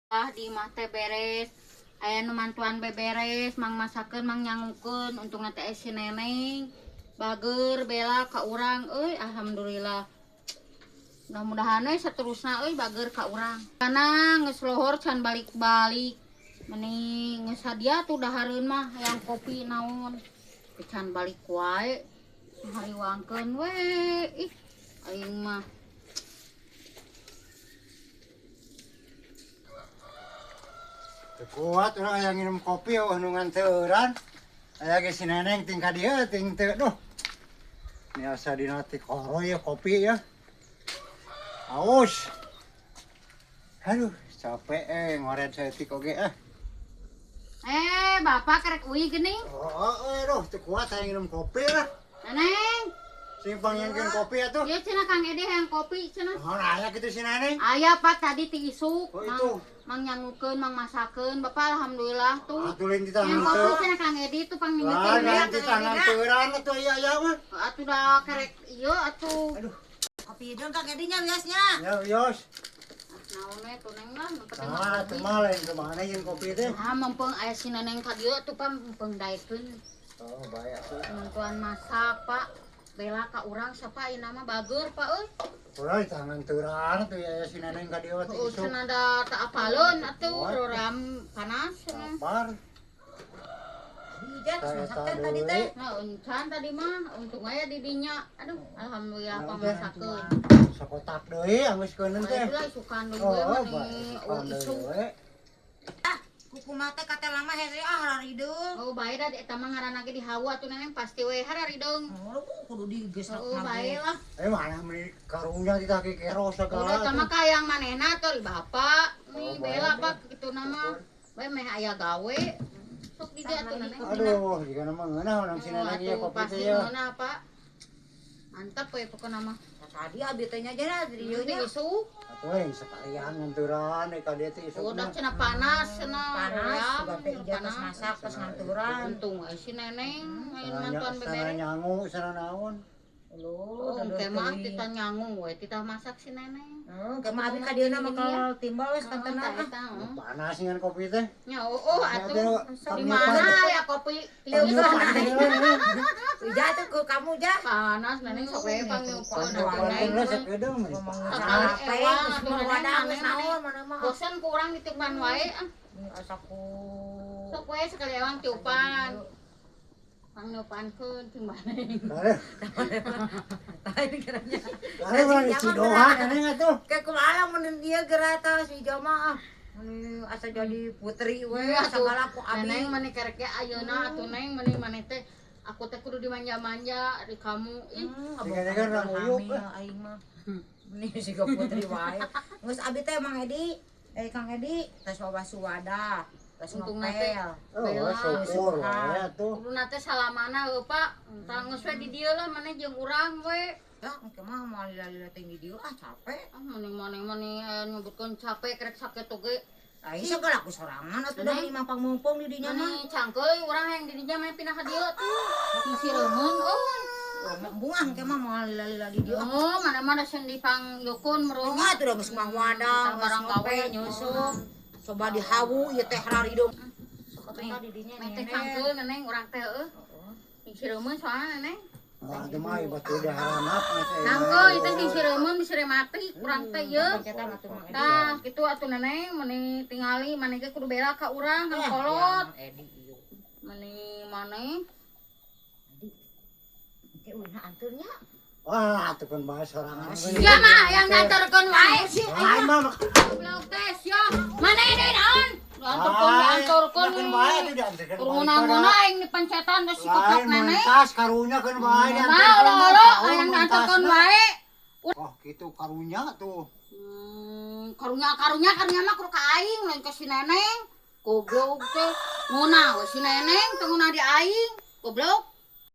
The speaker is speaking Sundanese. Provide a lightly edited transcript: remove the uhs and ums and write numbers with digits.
Ah, di imah teh beres. Aya nu mantuan beberes, mang masakeun, mang nyangukeun, untungna teh si Neneng. Bager bela ka urang euy, alhamdulillah. Mudah-mudahan we saterusna euy bager ka urang. Karena geus lohor can balik-balik. Meni geus sadia tuh dahareun mah hayang kopi naon. Can balik wae. Hariwangkeun we. Ih, aing mah. Kuat urang aya nginum kopi eueuh nu nganteuran. Aya ge si Neneng ting ka dieu ting teu duh. Ni asa dina tikoro ya kopi ya. Aus. Aduh, capek ngoret saeutik oge ah. Bapak kerek uih geuning. Oh, aduh, teu kuat hayang nginum kopi lah. Neneng. Sing pangieunkeun kopi atuh. Ieu cenah Kang Edi hayang kopi cenah. Naon aya kitu si Neneng? Aya Pak tadi ti isuk. Oh, itu. Mang nyangukeun, mang masakeun, Bapak alhamdulillah tuh. Atuh lain di tangan Yang kopi teu. cenah Kang Edi tuh pang Lain mimiti. lain di tangan teuran atuh aya aya mah. Atuh da kerek ieu atuh. Aduh. Kopi hidung Kang Edi nya wiosnya. Ya wios. Naon we tuh Neng lah, nu penting Nah, mah atuh kopi. mah lain kumaha jeung kopi teh. Ah, mumpung aya si Neneng ka dieu atuh Pak, mumpung daekeun. Oh, bae atuh. Mantuan masak, Pak. Bela ka urang sapa ayeuna mah bager, Pak euy. Urang di tangan teuran atuh aya si Neneng ka dieu teh Heueuh isuk. cenah da teu apaleun atuh, Oh. roram panas cenah. Sabar. Ija Saya masak kan tadi teh. Nah, encan tadi mah untung aya di dinya. Aduh, alhamdulillah pamasakeun. Sakotak deui anggeus keuneun teh. Bae lah isukan deui Oh, mah bae nih, isukan oh, isuk. deui. Ah, kuku mata kate lama hese ah harideung. Oh, bae da eta mah ngaranna ge dihawa atuh Neneng pasti we harideung. Oh, kudu digesek Oh, bae lah. Mana meuni karunya kita ke kero segala. Udah sama kayang manehna atuh di bapak. Nih Oh, bae bela teh. Pak kitu nama. Bae meh aya gawe. Sok di dieu atuh Neneng. Aduh, jika nama ngeunah urang si Neneng ieu Atuh, kopi pasti teh ya. ngeunah, Pak. Mantap we pokona mah. Tadi abi teh nya aja di dieu Nanti nya. isuk. Atuh yang sekalian nganturan deui ka dieu teh isuk. Udah cenah panas cenah. Panas, Ya, sugan teh ija tos masak tos nganturan. Untung we si Neneng ayeuna mantuan Sana beberes. nyangu, sana naon. Lho, Oh, engke mah tita nyangu we, tita masak si Neneng. Engke mah abi ka dieuna mah kalau timbal we sakantenan ah. Eta, heeh. Panas ngan kopi teh. Nya oh atuh. Di mana ya kopi? Ija tuh ke kamu ja. Panas Neneng sok we pangnyukeun atuh Neng. Panas sakedeung mah. Sekali Capek, ewang geus atuh mah Neneng wadah geus maneh naon mana mah. Bosan ku urang ditiupan wae ah. Asa ku. Sok we sekali ewang tiupan. Pangnyupankeun cing maneh. Lain geranya. Lain urang di Cidohan Neneng atuh. Kayak kumaha mun ieu geura tah si Ija mah ah. Mun asa jadi putri we sagala ku abi. Neneng maneh kerek ge ayeuna atuh Neng maneh maneh teh aku teh kudu dimanja-manja di kamu. Ih, Jika-jika urang uyuk, eh. Aing mah. Ini siga putri wae. Geus abi teh Mang Edi, Kang Edi tos wawasu wadah, tos Untungna teh. ngepel. Oh, syukur we atuh. Kuduna teh salamana heuh Pak. Entah geus we di dieu lah maneh jeung urang we. Ya, engke mah moal lila-lila teh di dieu ah capek. Ah maneh maneh maneh aya nyebutkeun capek rek sakitu ge. Aing sagala ku sorangan atuh da mah pangmumpung di dinya mah. Maneh cangkeul urang hayang di dinya mah pindah ka dieu tuh. Sisi reumeun euy. Bunga engke mah moal lila-lila di dieu. Oh, mana mana sendi pangyukun meureun. Bunga atuh da geus mah wadah, geus Barang gawe ngepel nyusup. Coba dihawu ieu teh harideung. Sok atuh tah di dinya Meh teh cangkeul Neneng urang teh heuh. Sisi reumeun soalna Neneng. Wah, atuh mah batu diharanap teh. Cangkeul itu sisi reumeun bisa mati urang teh ieu. Pencetan atuh Mang Edi. Tah, kitu atuh Neneng meni tingali maneh ge kudu bela ka urang kan kolot. Mang Edi ieu. Meni maneh Engke uina anturnya. Wah, atuh kan bahas sorangan. Sia mah yang nganterkeun wae sih. Lain mah Goblok teh sia. Maneh deui naon? Dianterkeun dianterkeun. Keun bae atuh dianterkeun. Kurunang-guna aing dipencetan terus si koplok Lain Neneng. mentas karunya keun bae Nah, olo-olo hayang dianterkeun wae. Oh, kitu karunya tuh. Karunya karunya karunya mah kudu ka aing lain ka si Neneng. Goblok teh. Ngeunah we si Neneng teu ngeunah di aing. Goblok.